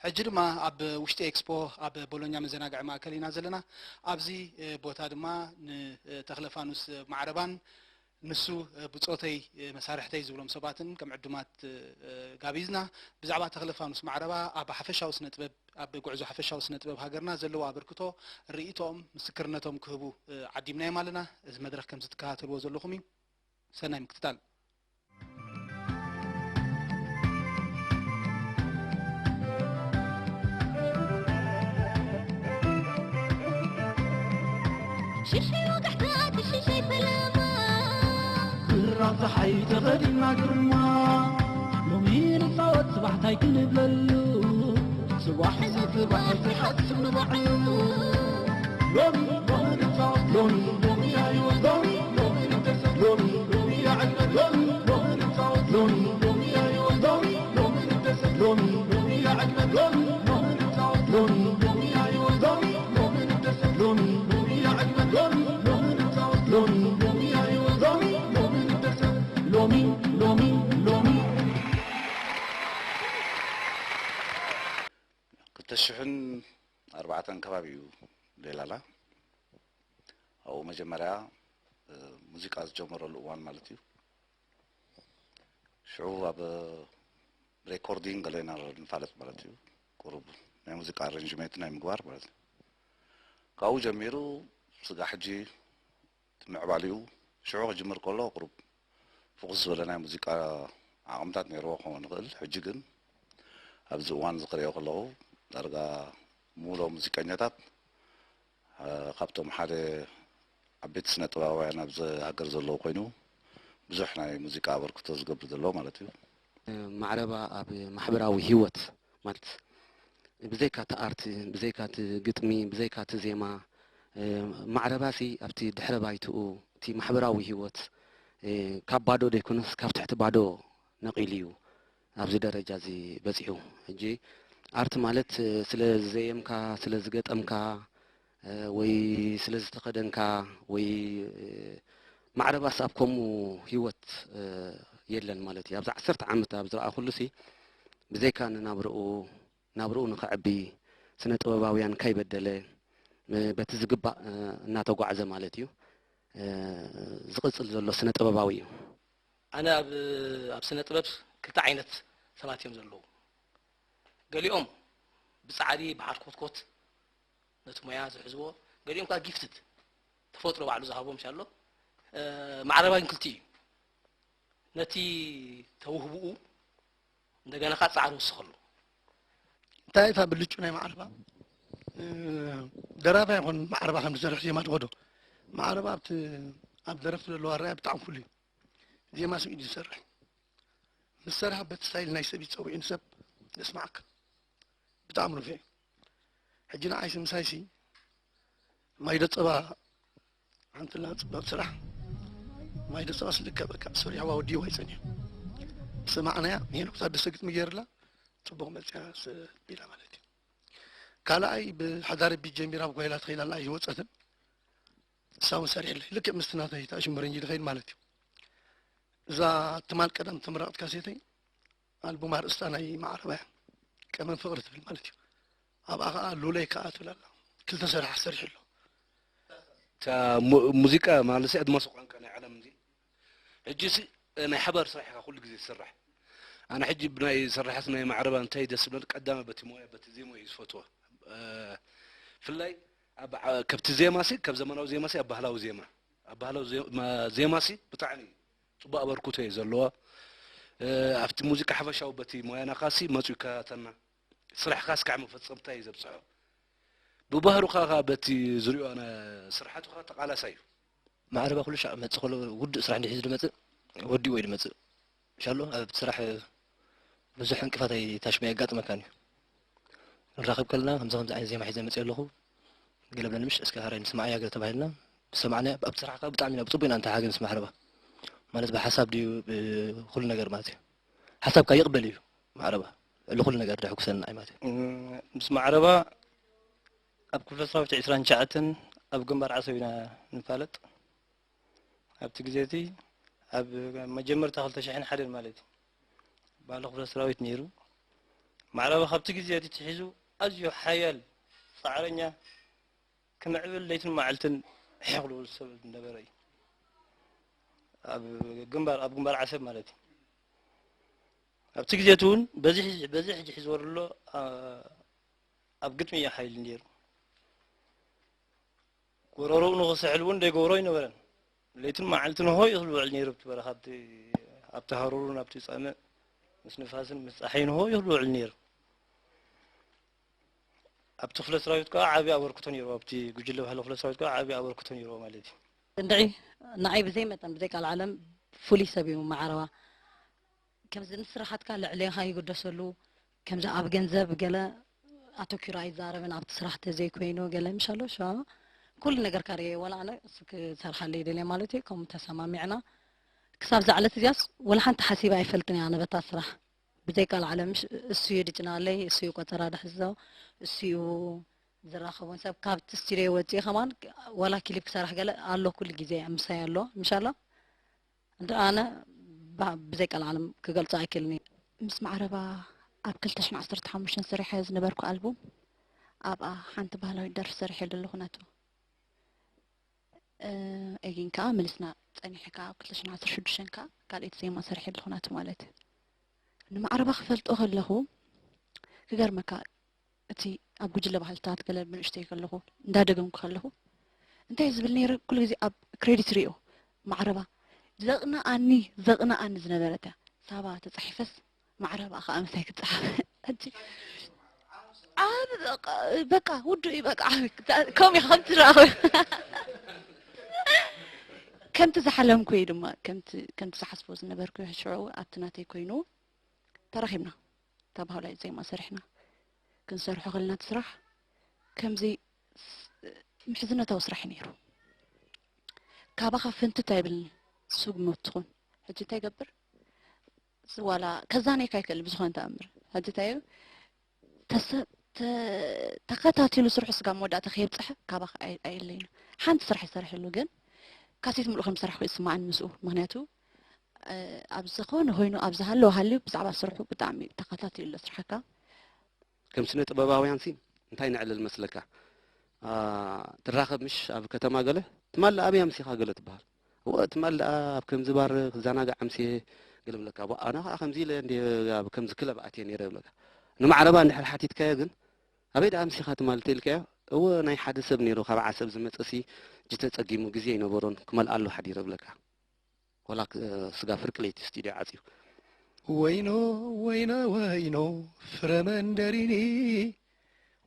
ሕጂ ድማ ኣብ ውሽጢ ኤክስፖ ኣብ ቦሎኛ መዘናግዒ ማእከል ኢና ዘለና። ኣብዚ ቦታ ድማ ንተኽለ ፋኑስ ማዕረባን ንሱ ብጾተይ መሳርሕተይ ዝብሎም ሰባትን ከም ዕዱማት ጋቢዝና ብዛዕባ ተኽለ ፋኑስ ማዕረባ ኣብ ሓፈሻዊ ስነ ጥበብ ኣብ ጉዕዞ ሓፈሻዊ ስነ ጥበብ ሃገርና ዘለዎ ኣበርክቶ ርእይቶኦም ምስክርነቶም ክህቡ ዓዲምናዮም ኣለና። እዚ መድረኽ ከምዚ ትከታተልዎ ዘለኹም እዩ። ሰናይ ምክትታል። ሽሽይ ወጋሕታ ትሽሽይ ፈለማ ብራቕ ጸሓይ ተኸዲና ግርማ ሎሚ ንጻወት ጽባሕ ታይ ክንብለሉ ጽባሕ እዚ ጽባሕ እዚ ሓስብ ንባዕሉ ሎሚ ሎሚ ንጻወት ሎሚ ሎሚ ያዩ ሎሚ ሎሚ ንደሰት ሎሚ ሎሚ ያዕግበት ሎሚ ሎሚ ንጻወት ሎሚ ሎሚ ያዩ ሎሚ ሎሚ ንደሰት ሎሚ ሎሚ ያዕግበት ሎሚ ሎሚ ንጻወት ሎሚ ሎሚ ያዩ ሎሚ ሎሚ ንደሰት ሎሚ ሎሚ ያዕግበት ሎሚ ሎሚ ንጻወት ሎሚ ሎሚ ያዩ ሎሚ ሎሚ ንደሰት ሎሚ ሎሚ ሎሚ ክልተ ሽሕን ኣርባዕተን ከባቢ እዩ ሌላና። ኣብኡ መጀመርያ ሙዚቃ ዝጀመረሉ እዋን ማለት እዩ። ሽዑ ኣብ ሬኮርዲንግ ገለ ኢና ንፋለጥ ማለት እዩ። ቁሩብ ናይ ሙዚቃ ኣሬንጅመንት ናይ ምግባር ማለት እዩ። ካብኡ ጀሚሩ ስጋ ሕጂ ምዕባሊኡ ሽዑ ክጅምር ከሎ ቁሩብ ፍኹስ ዝበለ ናይ ሙዚቃ ዓቕምታት ነይርዎ ክኸውን ይኽእል። ሕጂ ግን ኣብዚ እዋን እዚ ክሪኦ ከለኹ ዳርጋ ሙሉእ ሙዚቀኛታት ካብቶም ሓደ ዓበይቲ ስነ ጥበባውያን ኣብዚ ሃገር ዘለዉ ኮይኑ ብዙሕ ናይ ሙዚቃ ኣበርክቶ ዝገብር ዘሎ ማለት እዩ። ማዕረባ ኣብ ማሕበራዊ ህይወት ማለት ብዘይካ እቲ ኣርት፣ ብዘይካ እቲ ግጥሚ፣ ብዘይካ እቲ ዜማ ማዕረባሲ ኣብቲ ድሕረ ባይትኡ እቲ ማሕበራዊ ህይወት ካብ ባዶ ዘይኮነስ ካብ ትሕቲ ባዶ ነቒሉ እዩ ኣብዚ ደረጃ እዚ በፂሑ። ሕጂ ኣርት ማለት ስለ ዝዘየምካ፣ ስለ ዝገጠምካ ወይ ስለ ዝተኸደንካ ወይ ማዕረባስ ኣብ ከምኡ ህይወት የለን ማለት እዩ። ኣብዚ ዓሰርተ ዓመት ኣብ ዝረኣኹሉ ሲ ብዘይካ ንናብርኡ ናብርኡ ንኸዕቢ ስነ ጥበባውያን ከይበደለ በቲ ዝግባእ እናተጓዕዘ ማለት እዩ ዝቕፅል ዘሎ ስነ ጥበባዊ እዩ። ኣነ ኣብ ኣብ ስነ ጥበብ ክልተ ዓይነት ሰባት እዮም ዘለዉ። ገሊኦም ብፃዕሪ ብሓርኮትኮት ነቲ ሞያ ዝሕዝዎ፣ ገሊኦም ከዓ ጊፍትድ ተፈጥሮ ባዕሉ ዝሃቦም ሻሎ። ማዕረባ ግን ክልቲኡ እዩ። ነቲ ተውህብኡ እንደገና ከዓ ፃዕሪ ወስኸሉ። እንታይ እታ ብልጩ ናይ ማዕረባ ደራፋይ ይኹን ማዕረባ ከም ዝሰርሕ ዜማ ትኸዶ። ማዕረባ ኣብቲ ኣብ ደረፍቲ ዘለዎ ኣረኣያ ብጣዕሚ ፍሉይ እዩ። ዜማ ስኢሉ ዝሰርሕ ምስ ሰርሐ በቲ ስታይል ናይ ሰብ እዩ ፀዊዑ ንሰብ ዘስምዓካ። ብጣዕሚ ርፉዕ እዩ። ሕጂ ንዓይሲ ምሳይሲ ማይ ደፀባ ሓንቲ ላ ፅብቕቲ ስራሕ ማይ ደፀባ ስልከ በቃ ሰሪሕዋ ወዲዋ ይፀኒሑ ሰማዕናያ ንሄኖክ ታደሰ ግጥሚ ገይርላ ፅቡቕ መፅያ ኢላ ማለት እዩ። ካልኣይ ብሓዳር ቢት ጀሚራ ብጓይላ ተኸይላ ኣላ ኣይወፀትን እሳ እውን ሰሪሕለይ ልክዕ ምስቲ ናተይ ተኣሽምበረኝ ዝኸይድ ማለት እዩ። እዛ ትማል ቀዳም ተመረቐት ካሴተይ ኣልቡም ኣርእስታ ናይ ማዕረባ እያ። ቀመም ፍቕሪ ትብል ማለት እዩ። ኣብኣ ኸዓ ሉለይ ከኣ ትብል ኣላ። ክልተ ስራሕ ሰሪሑ ኣሎ። እታ ሙዚቃ ማለት ኣድማሱ ቋንቋ ናይ ዓለም እንዲ ሕጂ ሲ ናይ ሓባር ስራሕ ኢኻ ኩሉ ግዜ ትሰርሕ። ኣነ ሕጂ ብናይ ስራሓት ናይ ማዕረባ እንታይ ደስ ዝብል ቀዳመ በቲ ሞያ በቲ ዜማ እዩ ዝፈትዋ። ፍላይ ኣብ ከብቲ ዜማ ሲ ካብ ዘመናዊ ዜማ ሲ ኣብ ባህላዊ ዜማ ኣብ ባህላዊ ዜማ ሲ ብጣዕሚ ፅቡቅ ኣበርክቶ እዩ ዘለዋ። ኣብቲ ሙዚቃ ሓፈሻዊ በቲ ሞያና ካሲ መፅኡ ይከታተልና። ስራሕካስ ከዓ መፈፀምታ እዩ ዘብፅሖ። ብባህሩ ከዓ በቲ ዝሪኦ ኣነ ስራሕቱ ከዓ ተቃላሳይ እዩ። ማዕረባ ኩሉ ሻዕ መፅእ ከሎ ውዱእ ስራሕ እንድሕር ሒዙ ዝመፅእ ወዲእዎ እዩ ዝመፅእ። ሻሎ ኣብ ስራሕ ብዙሕ ዕንቅፋት ኣይታሽማ የጋጥመካን እዩ። ንራኸብ ከለና ከምዚ ከምዚ ዓይነት ዜማ ሒዘ መፅእ ኣለኹ ገለ ብለኒ ምሽ እስከ ሃራይ ንስማዓያ ገለ ተባሂልና ዝሰማዕናያ ኣብቲ ስራሕ ከዓ ብጣዕሚ ኢና ብፅቡቅ ኢና እንተሓገ ምስ ማዕረባ ማለት ብሓሳብ ድዩ ብኩሉ ነገር ማለት እዩ ሓሳብካ ይቕበል እዩ ማዕረባ ልዕሊ ኩሉ ነገር ደሕጉሰና እዩ ማለት እዩ። ምስ ማዕረባ ኣብ ክፍለ ሰራዊት ዕስራን ትሽዓተን ኣብ ግንባር ዓሰብ ኢና ንፋለጥ። ኣብቲ ግዜ እቲ ኣብ መጀመርታ ክልተ ሽሕን ሓደን ማለት እዩ ባሎ ክፍለ ሰራዊት ነይሩ። ማዕረባ ካብቲ ግዜ እቲ ትሒዙ ኣዝዩ ሓያል ጻዕረኛ ክምዕብል ለይትን መዓልትን ሒቕ ዝብል ሰብ ዝነበረ እዩ። ኣብ ግንባር ኣብ ግንባር ዓሰብ ማለት እዩ። ኣብቲ ግዜ እቲ እውን በዚ ሕጂ በዚ ሕጂ ሒዝዎ ዘሎ ኣብ ግጥሚ እዩ ሓይሊ ነይሩ። ጎረሮኡ ንኽስሕል እውን ዘይገብሮ ኣይነበረን። ለይትን መዓልትን ሆ እዩ ዝውዕል ነይሩ። ኣብቲ በረኻ ኣብቲ ኣብቲ ሃሩርን ኣብቲ ጸምእ ምስ ንፋስን ምስ ጸሓይን ሆ እዩ ዝውዕል ነይሩ። ኣብቲ ክፍለ ሰራዊት ከዓ ዓብዪ ኣበርክቶ ነይርዎ። ኣብቲ ጉጅለ ባህሊ ክፍለ ሰራዊት ከዓ ዓብዪ ኣበርክቶ ነይርዎ ማለት እዩ። እንድዒ ንዓይ ብዘይ መጠን ብዘይ ቃል ዓለም ፍሉይ ሰብ እዩ ማዕረባ። ከምዚ ንስራሓትካ ልዕሌኻ ይግደሰሉ። ከምዚ ኣብ ገንዘብ ገለ ኣተኪሩ ኣይዛረብን ኣብቲ ስራሕ ተዘይኮይኑ ገለ ምሻሎ ሸዋ ኩሉ ነገርካ ርየ ወላ ኣነ እሱ ክሰርሓለይ ደልየ ማለት እዩ። ከምኡ ተሰማሚዕና ክሳብ ዛዕለት እዚያስ ወላ ሓንቲ ሓሲበ ኣይፈልጥን እያ ነበታ ስራሕ ብዘይ ቃል ዓለም እሱ እዩ ድጭናለይ እሱ እዩ ቆፀራ ድሕዞ እሱ እዩ ዝራኸቡን ሰብ ካብቲ ስቱዲዮ ወፂኡ ከማን ዋላ ክሊፕ ክሰርሕ ገለ ኣሎ ኩሉ ግዜ ምሳይ ኣሎ ምሻሎ እንዶ ኣነ ብዘይ ቀልዓለም ክገልጾ ኣይክእልን እየ። ምስ ማዕረባ ኣብ ክልተ ሽሕን ዓሰርተ ሓሙሽተን ሰሪሐ ዝነበርኩ ኣልቡም ኣብኣ ሓንቲ ባህላዊት ደርፊ ሰሪሐሉ ኣለኹ ናቱ። ኤጊን ከዓ መሊስና ፀኒሐ ከዓ ኣብ ክልተ ሽሕን ዓሰርተ ሽዱሽተን ከዓ ካልኣይቲ ዜማ ሰሪሐ ኣለኹ ናቱ ማለት እዩ። ንማዕረባ ክፈልጦ ከለኹ ክገርመካ እቲ ኣብ ጉጅለ ባህልታት ገለ ብንእሽተይ ከለኹ እንዳደገምኩ ከለኹ እንታይ ዝብል ነይረ ኩሉ ግዜ ኣብ ክሬዲት ሪኦ ማዕረባ ዘቕንኣኒ ዘቕንኣኒ ዝነበረት እያ ሳባ ተፃሒፈስ ማዕረባ ከዓ ምሳይ ክትፀሓፍ ሕጂ ኣብ በቃ ውዱ እዩ በቃ ከም ከምቲ ረኣኹ ከምቲ ዝሓለምኩ እዩ ድማ ከምቲ ዝሓስቦ ዝነበርኩ ሽዑ ኣብቲ ናተይ ኮይኑ ተራኺብና እታ ባህላዊት ዜማ ሰሪሕና ክንሰርሖ ከለና እቲ ስራሕ ከምዚ ምሕዝነታዊ ስራሕ እዩ ነይሩ። ካባኻ ፍንትት ኣይብልን ስጉሚ ትኹን ሕጂ እንታይ ይገብር ዋላ ከዛነየካ ኣይክእል ብዝኾነ ተኣምር ሕጂ እንታይ ተኸታቲሉ ስርሑ ስጋብ መወዳእታ ከየብፅሐ ካባኻ ኣይለይን ሓንቲ ስራሕ ይሰርሐሉ ግን ካሴት ምሉእ ከም ዝሰራሕኩ ይስማዓኒ ምስኡ ምክንያቱ ኣብ ዝኾነ ኮይኑ ኣብ ዝሃለወ ሃልዩ ብዛዕባ ስርሑ ብጣዕሚ ተኸታቲሉ ኣሎ ስራሕካ። ከም ስነ ጥበባውያን ሲ እንታይ ነዕልል መስለካ ትራኸብ ምሽ ኣብ ከተማ ገለ ትማሊ ኣበይ ኣምሲኻ ገለ ትበሃል እወ ትማሊ ደኣ ኣብ ከምዚ ባር ክዘናጋዕ ኣምስየ ገለ ብለካ ኣነ ከዓ ከምዚ ኢለ እንደ ኣብ ከምዚ ክለብ ኣትየ ነይረ ይብለካ ንማዕረባ እንድሕር ሓቲትካዮ ግን ኣበይ ደኣ ኣምሲኻ ትማሊ ተኢልካዮ እወ ናይ ሓደ ሰብ ነይሩ ካብ ዓሰብ ዝመፀ ሲ ጅተ ፀጊሙ ግዜ ኣይነበሮን ክመልኣሉ ሓዲረ ይብለካ ወላ ስጋ ፍርቂ ለይቲ ስቱድዮ ዓፅዩ። ወይኖ ወይኖ ወይኖ ፍረ መንደሪኒ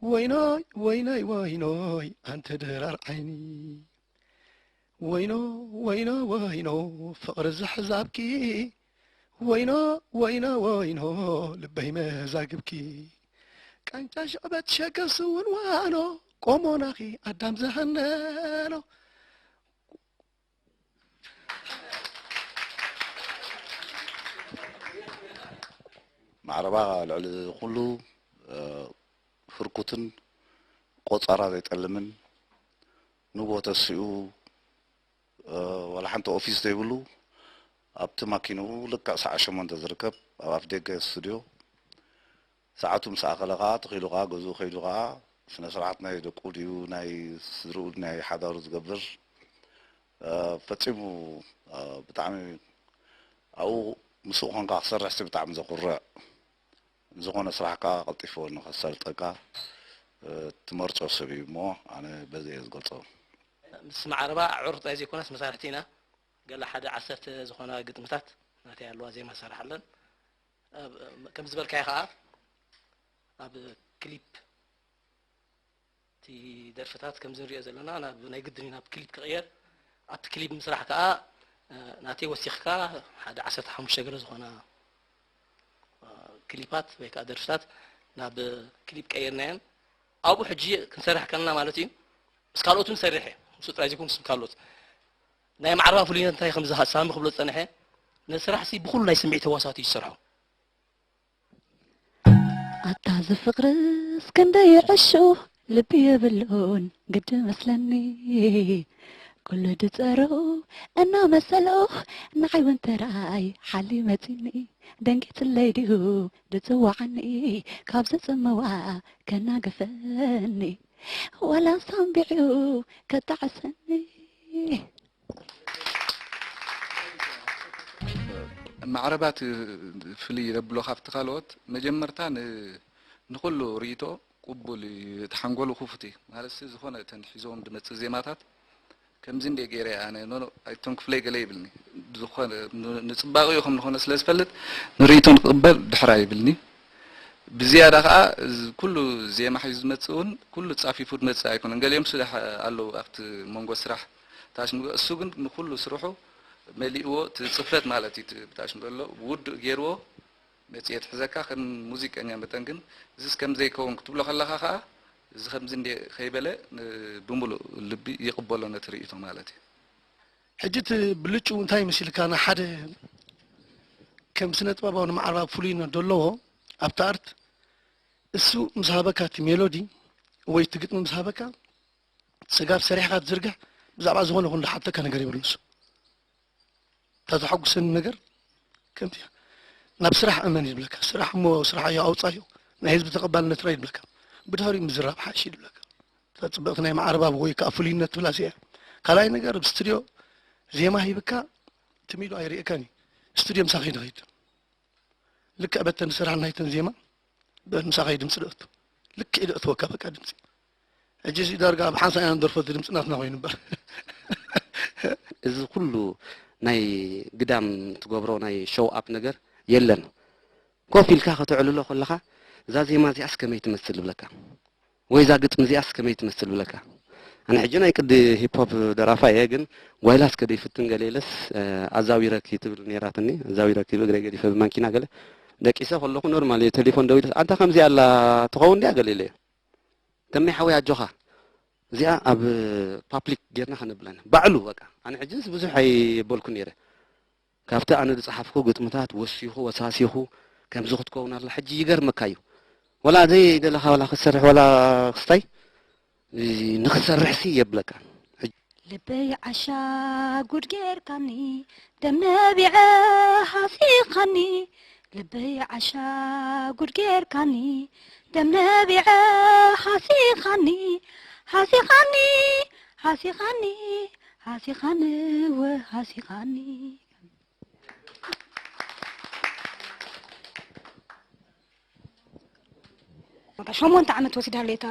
ወይኖይ ወይኖይ ወይኖይ ኣንተ ድራር ዓይኒ ወይኖ ወይኖ ወይኖ ፍቕሪ ዝሕዛብኪ ወይኖ ወይኖ ወይኖ ልበይ መዛግብኪ ቃንጫ ሽዕበት ሸገር ስውን ዋኖ ቆሞናኺ ኣዳም ዝሃነኖ ማዕረባ ልዕሊ ኩሉ ህርኩትን ቆፀራ ዘይጠልምን ንግሆ ተሲኡ ዋላ ሓንቲ ኦፊስ ዘይብሉ ኣብቲ ማኪንኡ ልክዕ ሰዓት ሸሞንተ ዝርከብ ኣብ ኣፍ ደገ ስቱድዮ ሰዓቱ ምስ ኣኸለ ከዓ ተኺሉ ከዓ ገዝኡ ከይዱ ከዓ ስነ ስርዓት ናይ ደቁ ድዩ ናይ ስድርኡ ናይ ሓዳሩ ዝገብር ፈጺሙ ብጣዕሚ ኣብኡ ምስኡ ኮንካ ክሰርሕሲ ብጣዕሚ ዘኩርዕ ዝኾነ ስራሕ ከዓ ቀልጢፉ ንኸሳልጠካ ትመርፆ ሰብ እዩ እሞ ኣነ በዚ እየ ዝገልፆ። ምስ ማዕረባ ኣዕሩኽ ጥራይ ዘይኮነስ መሳርሕቲ ኢና። ገለ ሓደ ዓሰርተ ዝኾና ግጥምታት ናተይ ኣለዋ ዜማ ዝሰርሓለን። ከም ዝበልካዮ ከዓ ኣብ ክሊፕ እቲ ደርፍታት ከምዚ ንሪኦ ዘለና ናብ ናይ ግድን እዩ ናብ ክሊፕ ክቕየር ኣብቲ ክሊፕ ምስራሕ ከዓ ናተይ ወሲኽካ ሓደ ዓሰርተ ሓሙሽተ ገለ ዝኾና ክሊፓት ወይ ከዓ ደርፍታት ናብ ክሊፕ ቀይርናየን ኣብኡ ሕጂ ክንሰርሕ ከለና ማለት እዩ ምስ ካልኦት እውን ሰሪሐ ምስኡ ጥራይ ዘይኮንኩስ ምስ ካልኦት ናይ ማዕረባ ፍሉይነት እንታይ ከም ዝሃ- ሳሚ ክብሎ ዝፀንሐ ነቲ ስራሕ ሲ ብኩሉ ናይ ስምዒት ህዋሳት እዩ ዝሰርሖ ኣታ እዚ ፍቅርስ ክንደይ ይዕሹ ልቢ የብሉን ግዲ መስለኒ ኩሉ ድጸሩ እናመሰሎ ንዓይ እውን ተራይ ሓልዩ መጺኒ። ደንጊጽለይ ድዩ ድጽዋዓኒ ካብ ዘጸመዋ ከናግፈኒ ዋላ ሳምቢዑ ከጣዕሰኒ። ማዕረባት ፍልይ ዘብሎ ካብቲ ካልኦት መጀመርታ ን- ንኹሉ ርእይቶ ቅቡል እዩ። እቲ ሓንጎሉ ክፉት እዩ ማለት ሲ ዝኾነ እተን ሒዞም ዝመጽእ ዜማታት ከምዚ እንደ ገይረ ኣነ ኖኖ ኣይቶም ክፍለይ ገለ ይብልኒ ዝኾነ ን- ንጽባቕኡ ከም ዝኾነ ስለ ዝፈልጥ ንርእይቶ ንክቕበል ድሕር ኣይብልኒ። ብዝያዳ ከዓ እዚ ኩሉ ዜማ ሒዙ ዝመጽእ እውን ኩሉ ጻፊፉ ዝመጽእ ኣይኮነን። ገሊኦም ስራሕ ኣለዉ ኣብቲ መንጎ ስራሕ ታሽምጎ እሱ ግን ንኩሉ ስርሑ መሊእዎ እቲ ጽፍረት ማለት እዩ። እቲ ብታሽምጎ ዘሎ ውዱእ ገይርዎ መጽሔት ሒዘካ ከም ሙዚቀኛ መጠን ግን እዚስ ከም ዘይከውን ክትብሎ ከለኻ ከኣ እዚ ከምዚ እንደ ከይበለ ን- ብምሉእ ልቢ ይቕበሎ ነቲ ርእይቶ ማለት እዩ። ሕጂ እቲ ብልጭው እንታይ መሲልካ ንሓደ ከም ስነ ጥበባዊ ንማዕረባ ፍሉይነት ዘለዎ ኣብቲ ኣርት እሱ ምስ ሃበካ እቲ ሜሎዲ ወይ እቲ ግጥሚ ምስ ሃበካ ስጋብ ሰሪሕካ ትዝርግሕ ብዛዕባ ዝኾነ ይኹን ዝሓተካ ነገር የብሉን እሱ እታ ተሐጉሰኒ ነገር ከምቲ እያ ናብ ስራሕ እመን ይብለካ ስራሕ እሞ ስራሕ እዮ ኣውፃዮ ናይ ህዝቢ ተቐባልነት ራ ይብለካ ብድሕሪኡ ምዝራብ ሓይሽ ይብለካ እታ ፅብቕቲ ናይ ማዕረባብ ወይ ከዓ ፍሉይነት ትብላ እዚኣ ካልኣይ ነገር ብ ስትድዮ ዜማ ሂብካ ትም ኢሉ ኣይርእየካን እዩ ስትድዮ ምሳኺ ንኸይድ ልክዕ በተን ዝሰርሓ ናይተን ዜማ በን ምሳኸይ ድምፂ ደእቱ ልክዕ ደእትወካ በቃ ድምፂ ሕጂ እዚ ዳርጋ ኣብ ሓንሳ ኢና ንደርፎ እቲ ድምፂ ናትና ኮይኑ እምበር እዚ ኩሉ ናይ ግዳም ትገብሮ ናይ ሾው ኣፕ ነገር የለን ኮፍ ኢልካ ከተዕልሎ ከለኻ እዛ ዜማ እዚኣስ ከመይ ትመስል ይብለካ ወይ እዛ ግጥሚ እዚኣስ ከመይ ትመስል ብለካ ኣነ ሕጂ ናይ ቅዲ ሂፕ ሆፕ ደራፋይ እየ ግን ጓይላ እስከ ደይፍትን ገለ ኢለስ ኣዛዊረኪ ትብል ነይራትኒ ኣዛዊረኪ ብእግረይ ገዲፈ ብማኪና ገለ ደቂሰ ከለኹ ኖርማል እየ ቴሌፎን ደዊለ ኣንታ ከምዚ ኣላ ትኸውን ድያ ገለ ኢለ ከመይ ሓወይ ኣጆኻ እዚኣ ኣብ ፓፕሊክ ጌርና ከነብለን ባዕሉ በቃ ኣነ ሕጂስ ብዙሕ ኣይበልኩ ነይረ ካብቲ ኣነ ዝጸሓፍኩ ግጥምታት ወሲኹ ወሳሲኹ ከምዚ ክትከውን ኣላ ሕጂ ይገርመካ እዩ ወላ ዘይደለኻ ወላ ክትሰርሕ ወላ ክስታይ ንኽሰርሕሲ የብለካ ልበይ ዓሻ ጉድ ጌርካኒ ደም ነቢዐ ሃሲኻኒ ልበይ ዓሻ ጉድ ጌርካኒ ደም ነቢዐ ሃሲኻኒ ሃሲኻኒ ሃሲኻኒ ሃሲኻኒ ወ ሃሲኻኒ በቃ ሸሞንተ ዓመት ወሲዳለይ እታ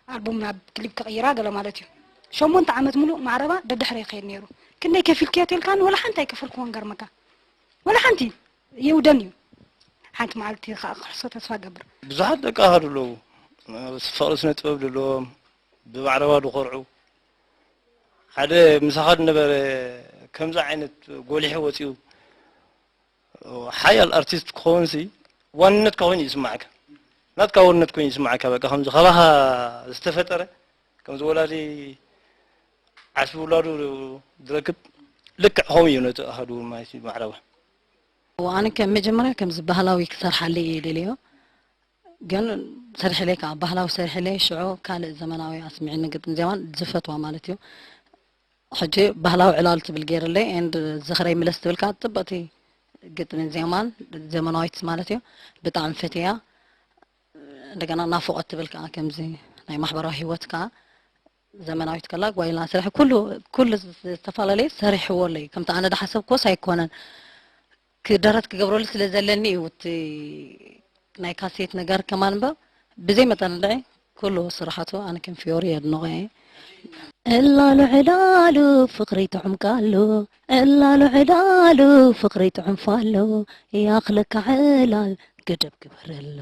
ኣልቡም ናብ ክሊፕ ክቕይራ ገለ ማለት እዩ። ሸሞንተ ዓመት ሙሉእ ማዕረባ ደድሕረይ ይኸይድ ነይሩ። ክንደይ ከፊልክዮ ተልካኒ ወላ ሓንቲ ኣይከፈልክዎን ገርመካ። ወላ ሓንቲ የውደን እዩ። ሓንቲ መዓልቲ ከዓ ክሕሶ ተስፋ ገብር። ብዙሓት ደቂ ኣሃዱ ኣለዉ። ኣብ ፍቕሪ ስነ ጥበብ ዘለዎም ብማዕረባ ዝኾርዑ ሓደ ምሳኻ ዝነበረ ከምዚ ዓይነት ጎሊሑ ወፂኡ ሓያል ኣርቲስት ክኸውን ሲ ዋንነትካ ኮይኑ ይስማዓካ ናትካ ዋንነት ኮይኑ ይስማዓካ በቃ ከምዚ ካባኻ ዝተፈጠረ ከምዚ ወላዲ ዓስቢ ውላዱ ዝረክብ ልክዕ ከምኡ እዩ ነቲ ኣሃዱ ማለት እዩ ማዕረባ ኣነ ከም መጀመርያ ከምዚ ባህላዊ ክሰርሓለይ እየ ደልዮ ግን ሰሪሕለይ ከዓ ባህላዊ ሰሪሕለይ ሽዑ ካልእ ዘመናዊ ኣስሚዕኒ ግጥም ዜማን ዝፈትዋ ማለት እዩ ሕጂ ባህላዊ ዕላል ትብል ገይርለይ and ዝኽረይ ምለስ ትብል ከዓ ፅብቕቲ ግጥምን ዜማን ዘመናዊት ማለት እዩ ብጣዕሚ ፈትያ እንደገና ናፍቆት ትብል ከዓ ከምዚ ናይ ማሕበራዊ ሂወት ከዓ ዘመናዊት ከላ ጓይልና ስራሕ ኩሉ ኩሉ ዝተፈላለየ ሰሪሕዎ ኣለይ ከምቲ ኣነ ዝሓሰብክዎስ ኣይኮነን ክደረት ክገብረሉ ስለ ዘለኒ እዩ እቲ ናይ ካሴት ነገር ከማን እምበር ብዘይ መጠን እንድዒ ኩሉ ስራሓቱ ኣነ ከም ፊዮሪ የድንቆ እየ። ዕላሉ ዕላሉ ፍቅሪ ጥዑም ቃሉ ዕላሉ ዕላሉ ፍቅሪ ጥዑም ፋሉ ይኣኽለካ ዕላል ገደብ ግበረሉ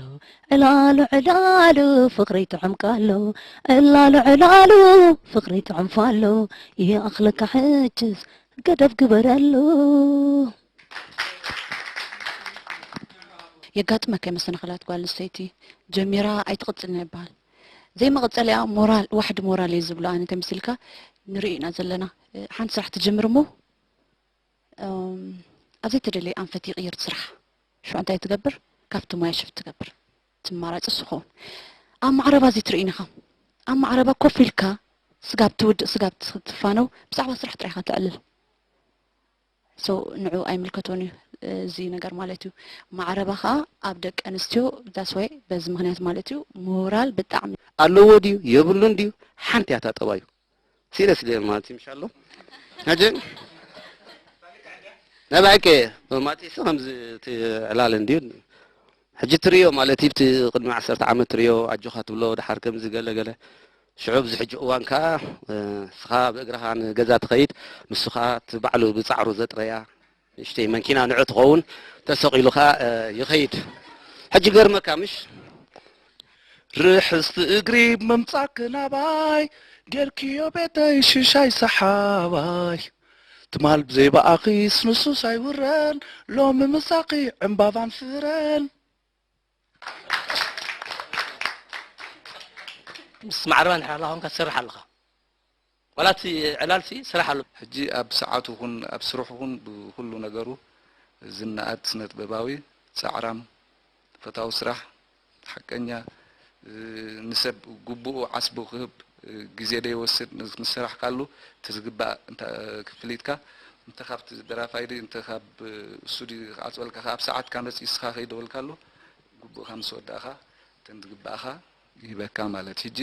ዕላሉ ዕላሉ ፍቅሪ ጥዑም ቃሉ ዕላሉ ዕላሉ ፍቅሪ ጥዑም ፋሉ ይኣኽለካ ሕጅስ ገደብ ግበረሉ። የጋጥመካ መሰናኽላት ጓል ኣንስተይቲ ጀሚራ ኣይትቕፅልን ይበሃል። ዘይመቐፀሊኣ ሞራል ዋሕዲ ሞራል እዩ ዝብሎ ኣነ ተምሲልካ ንርኢ ኢና ዘለና። ሓንቲ ስራሕ ትጅምር እሞ ኣብ ዘይተደለየ ኣንፈት ይቕይር እቲ ስራሕ። ሽዑ እንታይ ትገብር? ካብቲ ሞያ ሽፍት ትገብር። እቲ ኣማራፂ እሱ ይኸውን። ኣብ ማዕረባ እዚ ትርእይን ኢኻ። ኣብ ማዕረባ ኮፍ ኢልካ ስጋብ ትውድእ፣ ስጋብ ትፋነው፣ ብዛዕባ ስራሕ ጥራይ ኢኻ ተዕልል። So ንዑ ኣይምልከቶን እዩ እዚ ነገር ማለት እዩ። ማዕረባ ኸኣ ኣብ ደቂ ኣንስትዮ፣ that's why፣ በዚ ምኽንያት ማለት እዩ፣ ሞራል ብጣዕሚ ኣለዎ ድዩ የብሉን ድዩ ሓንቲ እያ ታጠባዩ። ሲሪየስሊ ማለት እዩ። ምሻሎ ሕጂ ናይ ብሓቂ ማጢሱ ከምዚ እቲ ዕላል እንድዩ። ሕጂ ትርእዮ ማለት እዩ፣ እቲ ቅድሚ ዓሰርተ ዓመት ትርእዮ ኣጆኻ ትብሎ፣ ድሓር ከምዚ ገለ ገለ። ሽዑ ኣብዚ ሕጂ እዋን ከኣ፣ እ፣ ንስኻ ብእግርኻ ንገዛ ትኸይድ፣ ንሱ ከኣ እቲ ባዕሉ ብጻዕሩ ዘጥረያ ንእሽተይ መንኪና ንዑ ትኸውን፣ ተሰቒሉ ከኣ፣ እ፣ ይኸይድ። ሕጂ ገርመካ ምሽ? ርሕስቲ እግሪ ምምጻክ ናባይ፣ ጌርክዮ ቤተይ ሽሻይ ሰሓባይ። ትማል ብዘይበኣኺስ ንሱስ ኣይውረን፣ ሎሚ ምሳኺ ዕምባባን ፍረን። ምስ ማዕረባ እንድሕር ኣለኻ ኮንካ ትሰርሕ ኣለኻ። ዋላ እቲ ዕላልሲ ስራሕ ኣሎ። ሕጂ ኣብ ሰዓቱ ኹን ኣብ ስርሑ ኹን ብኹሉ ነገሩ ዝነኣድ ስነ ጥበባዊ፣ ጻዕራም፣ ፈታዊ ስራሕ፣ ሓቀኛ፣ እ፣ ንሰብ ግቡኡ ዓስቡ ክህብ፣ እ፣ ግዜ ደይወስድ ምስ፣ ምስ ሰራሕካሉ እቲ ዝግባእ እንተ ክፍሊትካ፣ እንተ ካብቲ ደራፋይ ድዩ፣ እንተ ካብ፣ እ፣ ስቱድዮ ክዓጽወልካ፣ ኣብ ሰዓትካ መጺኡ ንስኻ ከይደወልካሉ፣ ግቡእካ ምስ ወዳእካ፣ እተን ዝግባእኻ ይህበካ ማለት። ሕጂ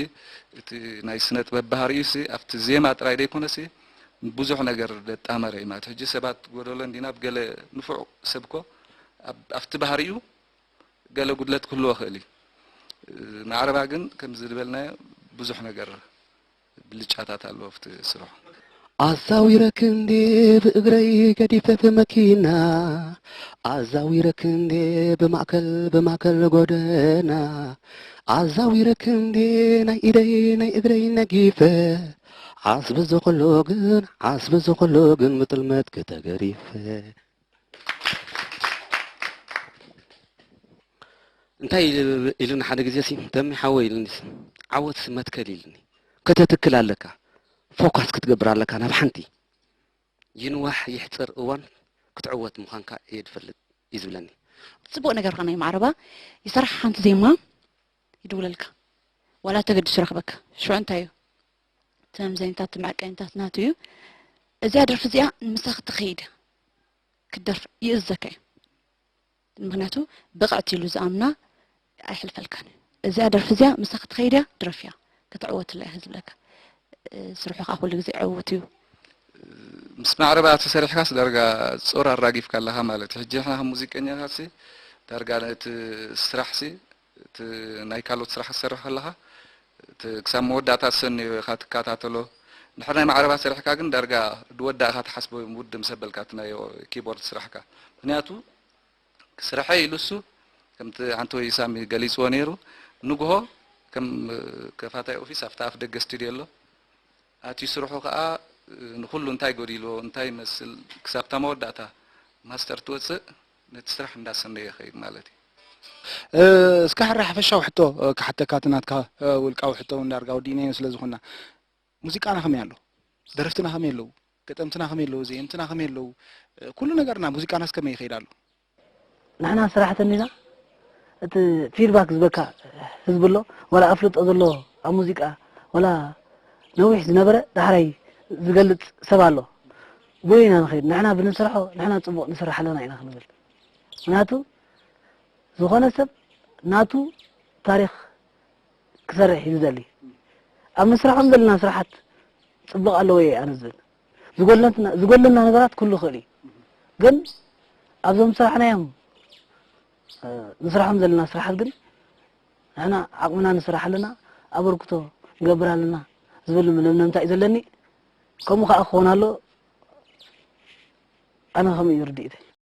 እቲ ናይ ስነ ጥበብ ባህሪኡሲ ኣብቲ ዜማ ጥራይ ደይኮነሲ ብዙሕ ነገር ዘጣመረ እዩ ማለት። ሕጂ ሰባት ጎደሎ እንዲና ብገለ ንፉዕ ሰብኮ ኣብ-፣ ኣብቲ ባህሪኡ ገለ ጉድለት ክህልዎ ይኽእል እዩ። ማዕረባ ግን ከምዚ ዝበልናዮ ብዙሕ ነገር ብልጫታት ኣለዎ ኣብቲ ስርሑ። ኣዛዊረ ክንዲ ብእግረይ ገዲፈ ብመኪና፣ ኣዛዊረ ክንዲ ብማእከል፣ ብማእከል ጎደና፣ ኣዛዊረ ክንዲ ናይ ኢደይ ናይ እግረይ ነጊፈ፣ ዓስቢ ዝኹሉ ግን፣ ዓስቢ ዝኹሉ ግን ብጥልመት ክተገሪፈ። እንታይ ኢሉ-፣ ኢሉኒ ሓደ ግዜ ሲ፣ "ተሚ ሓወይ" ኢሉኒ ሲ፣ "ዓወትሲ መትከል" ኢሉኒ። ከተትክል ኣለካ፣ ፎካስ ክትገብር ኣለካ ናብ ሓንቲ። ይንዋሕ ይሕጽር እዋን ክትዕወት ምዃንካ እየ ዝፈልጥ እዩ ዝብለኒ። ጽቡቕ ነገርካ ናይ ማዕረባ ይሰርሕ፣ ሓንቲ ዜማ ይድውለልካ፣ ዋላ ተገዲሱ ይረኽበካ። ሽዑ እንታይ እዩ? እቲ መምዘኒታት፣ እቲ መዐቀኒታት ናቱ እዩ። እዚኣ ደርፊ እዚኣ ንምሳኺ ትኸይድ እያ። ክትደርፍ ይእዘካ እዩ። ምኽንያቱ ብቕዕቲ ኢሉ ዝኣምና ኣይሕልፈልካን እዩ። እዚኣ ደርፊ እዚኣ ምሳኺ ትኸይድ እያ፣ ድረፍያ፣ ክትዕወትላ እያ ዝብለካ። እ፣ ስርሑ ከዓ ኩሉ ግዜ ዕዉት እዩ። ምስ ማዕረባ ተሰሪሕካስ ዳርጋ ጾር ኣራጊፍካ ኣለኻ ማለት እዩ። ሕጂ ንሕና ከም ሙዚቀኛታትሲ ዳርጋ እቲ ስራሕሲ፣ እቲ ናይ ካልኦት ስራሕ ክትሰርሕ ከለኻ፣ እቲ ክሳብ መወዳእታ ትሰንዮ ኢኻ ትከታተሎ። እንድሕር ናይ ማዕረባ ሰሪሕካ ግን ዳርጋ ዝወዳእኻ ትሓስቦ እዮም ውድእ ምስ ኣበልካ እቲ ናይ ኪቦርድ ስራሕካ። ምኽንያቱ ክስርሐ ኢሉ እሱ ከምቲ ሓንቲ ወይ ሳሚ ገሊጽዎ ነይሩ፣ ንግሆ ከም ከፋታይ ኦፊስ ኣብቲ ኣፍ ደገ ስቱድዮ ኣሎ። ኣትዩ ስርሑ ከኣ ንኹሉ እንታይ ጎዲልዎ፣ እንታይ ይመስል፣ ክሳብታ መወዳእታ ማስተር ትወጽእ ነቲ ስራሕ እንዳሰነየ ይኸይድ ማለት እዩ። እ፣ እስከ ሕረ ሓፈሻዊ ሕቶ፣ እ፣ ክሓተካ፣ እቲ ናትካ፣ እ፣ ውልቃዊ ሕቶ እውን ዳርጋ ወዲእናዮ ስለ ዝኾንና፣ ሙዚቃና ከመይ ኣሎ? ደረፍትና ከመይ ኣለዉ? ገጠምትና ከመይ ኣለዉ? ዘየምትና ከመይ ኣለዉ? እ፣ ኩሉ ነገርና፣ ሙዚቃናስ ከመይ ይኸይድ ኣሎ? ንሕና ሰራሕተኒና እቲ ፊድባክ ዝበካ ህዝቢ ኣሎ፣ ዋላ ኣፍልጦ ዘለዎ ኣብ ሙዚቃ፣ ዋላ ነዊሕ ዝነበረ ዳሕራይ ዝገልጽ ሰብ ኣሎ። ብኡ ኢና ንኸይድ። ንሕና ብንሰርሖ፣ ንሕና ጽቡቕ ንሰርሕ ኣለና ኢና ክንብል። ምኽንያቱ፣ ዝኾነ ሰብ ናቱ ታሪኽ ክሰርሕ እዩ ዝደሊ። ኣብ ንስርሖም ዘለና ስራሓት ጽቡቕ ኣለዎ እየ ኣነ ዝብል። ዝጎድለትና-፣ ዝጎድለና ነገራት ኩሉ ይኽእል እዩ። ግን ኣብዞም ዝሰራሕናዮም፣ እ፣ ንስርሖም ዘለና ስራሓት ግን ንሕና ዓቕምና ንስራሕ ኣለና፣ ኣበርክቶ ንገብር ኣለና ዝብል መደምደምታ እዩ ዘለኒ። ከምኡ ከኣ ክኸውን ኣሎ። ኣነ ከምኡ እዩ ርድኢተይ።